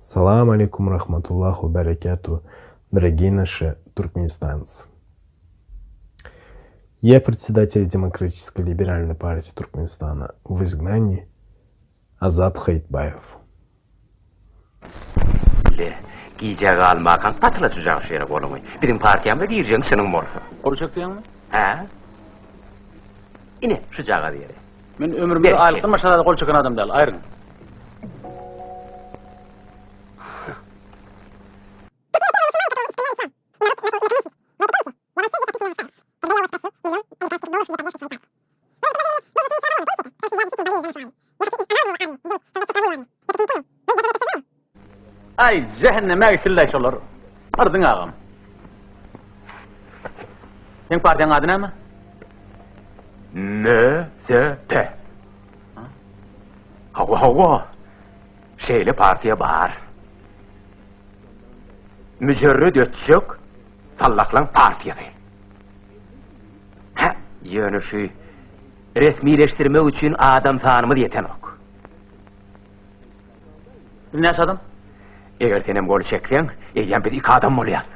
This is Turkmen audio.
Salam aleýkum rahmatullah we berekatu, дорогие наши туркменистанцы. Я председатель Демократической либеральной партии Туркменистана в изгнании Azat Haýytbaýew. Le, gijä galmakaň gatyla çujagy şeýle goluňy. Biziň partiýamyza girjegiň çynyň bolsa. Gol çek diýýäňmi? Hä? Ine, şujagaz ýeri. Men ömrümde aýlykdan başga zada gol çeken adam däl, aýryň. Aý, jähenneme gitsinler şolar. Yrdyň agam. Seň partiýaň ady näme? MSP. Hawa, hawa. Şeýle partiýa bar. Müjerret ötjek sallahlaň partiýasy. Hä, ýöne şu resmileşdirmek üçin adam sanymyz ýetenok. Biz näçe adam? Eger senem gol çekseň, eýýäm biz iki adam bolýas.